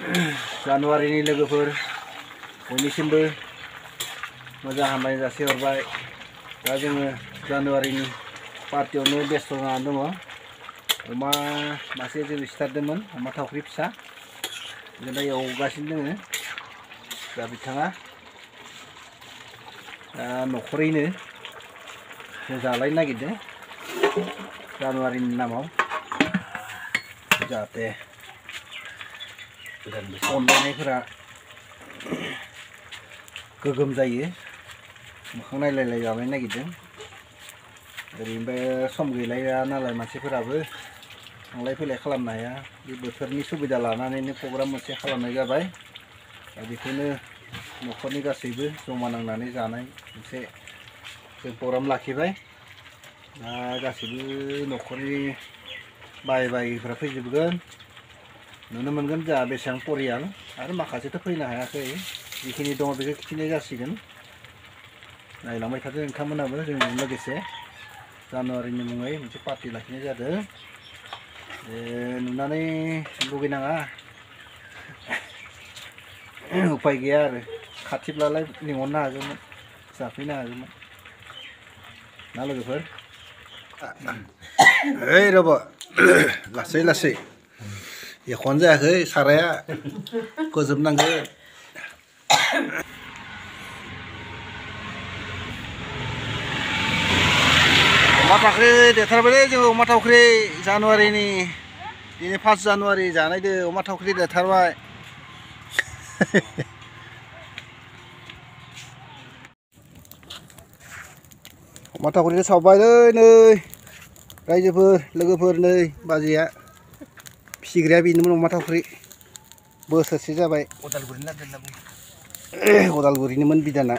जानुवारिनि लोगोफोर बयनिसिमबो मोजां हामलायनाय जासिहरबाय। दा जोङो जानुवारिनि पार्टियावनो बेस्थ' जानानै दङ। अमा मासे जों सिथारदोंमोन, अमा थावख्रि फिसा दा एवगासिनो दोङो। दा बिथाङा न'खरैनो जों जालायनो नागिरदों जानुवारिनि नामाव, जाहाथे अनलायनायफोरा गोगोम जायो। मोखां नायलायलाय जालायनो नागिरदों। ओरैनो सम गैलाया नालाय मानसिफोराबो थांलाय फैलाय खालामनो हाया। बे बोथोरनि सुबिदा लानानैनो प्रग्राम मोनसे खालामनाय जाबाय। दा बेखौनो न'खरनि गासैबो जमा नांनानै जानाय मोनसे जों प्रग्राम लाखिबाय। दा गासैबो न'खरनि बाय बाहागिफ्रा फैजोबगोन। नुनो मोनगोन जोंहा बेसेबां परियाल, आरो माखासेथ' फैनो हायाखै। जिखिनि दङ बेखौ खिथिनाय जासिगोन। नायलांबाय थादों नोंथांमोनाबो जोंजों लोगोसे। जानुवारिनि मुङै मोनसे पार्टि लाखिनाय जादों। नुनानै लुगैनाङा, उफाय गैया आरो। खाथिब्लालाय लिंहरनो हागौमोन, जाफैनो हागौमोन ना लोगोफोर। ओइ रब' लासै लासै एख'आनो जायाखै साराया, फोजोबनांगौ। अमा थावख्रि देथारबायलै जोङो, अमा थावख्रि जानुवारिनि। दिनै 1 जानुवारि जानायदो अमा थावख्रि देथारबाय। अमा थावख्रिखौ सावबायलै नै रायजोफोर, लोगोफोर। नै बाजैया फिसिग्राया बेनोमोन अमा थावख्रि। बोसोरसे जाबाय। उदालगुरिनिमोन बिदाना।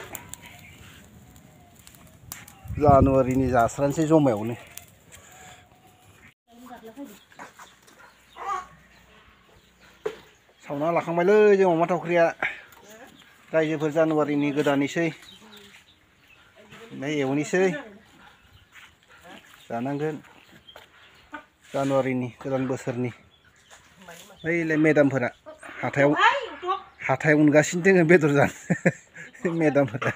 जानुवारिनि जास्रानोसै जमायावनो। सावना लाखांबायलै जों अमा थावख्रिया। रायजोफोर जानुवारिनि गोदानैसै, ओमफ्राय एवनोसै। जानांगोन जानुवारिनि गोदान बोसोरनि। ओइलाय मेदामफोरा हाथाय उनगासिनो दोङो बेदर जानो मेदामफोरा।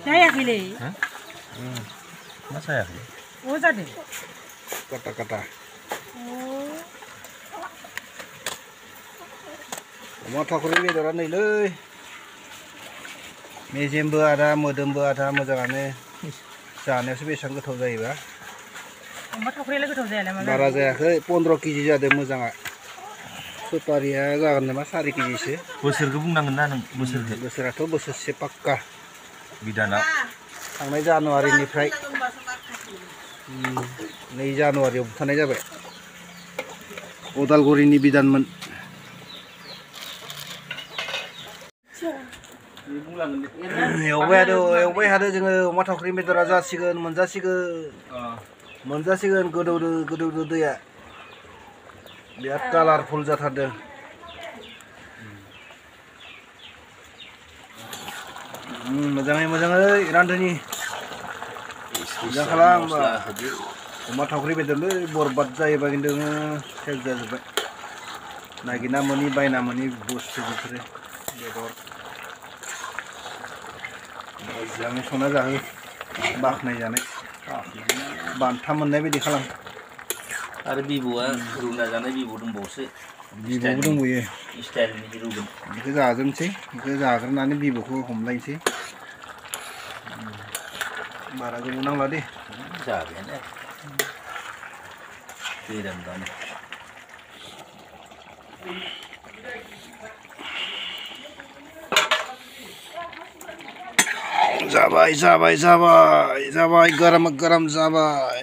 जायाखैलै। मा जायाखै? अ जादों। काटा काटा अमा थावख्रि बेदरा नैलै, मेजेमबो आधा मोदोमबो आधा। मोजाङानो। जानायावसो बेसेबां गोथाव जायोबा। अमा थावख्रियालाय गोथाव जायालाय मा बारा जायाखै, 15 केजि जादों मोजाङा। सुपारिया जागोन नामा 4 केजिसो। बोसोरखौ बुंनांगोन ना नों? बोसोराथ' बोसोरसे पाक्का बिदाना। थांनाय जानुवारिनिफ्राय 2 जानुवारियाव बुथारनाय जाबाय। उदालगुरिनि बिदानमोन। एवबाय थादों जोङो। अमा थावख्रि बेदरा जासिगोन, मोनजासिगोन। गोदौदो दैया। बिराद कालारफुल जाथारदों। मोजाङै रानदोनि। मोजां खालाम। अमा थावख्रि बेदरलै बरबाद जायोबा खिन्थु सेस जाजोब्बाय। नागिरना मोनि, बायना मोनि बुस्थु बेफोरो बेदर। मोजाङै संना जाहो, बाख्नाय जानाय, बान्था मोननाय बायदि खालाम। आरो बिबुआ रुना जानाय बिबु दंबावोसो। बिबुबो दंबावो। स्टाइलनि रुगोन। बेखौ जाजोबनोसै। बेखौ जाग्रोनानै बिबुखौ हमलायनोसै। बारा गोबाव नांला दे। जाबायानो दै रानबानो। जाबाय गरम जाबाय।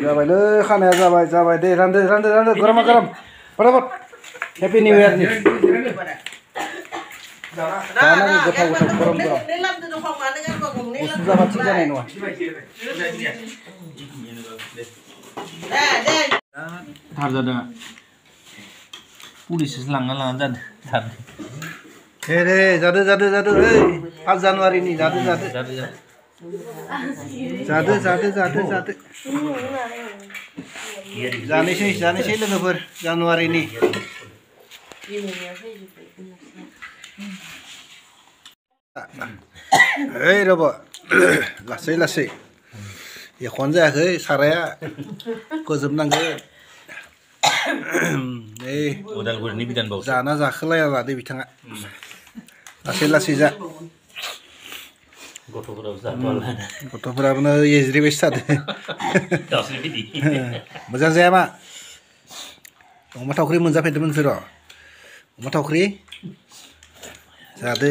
जाबायलै खानाया जाबाय दे। रानदो गरमा फटाफट। हेपि निउ इयारनि जानांगौ गोथाव गरम। गुसु जाबा थिग जानाय नङा। थार जादों। पुलिससो लांना जादों जादों दे जादो ओइ 5 जानुवारिनि जादो जानोसै लोगोफोर जानुवारिनि ओइ रब लासै एख'नो जायाखै साराया फोजोबनांगोन नै उदालगुरिनि बिधान बावसो जाना जाखोलाया लादो बिथाङा लासै जा गथ'फोराबो एज्रिबायसो थादो मोजां जाया मा अमा थावख्रि मोनजाफेरदोंमोन नोंसोर अमा थावख्रि जादो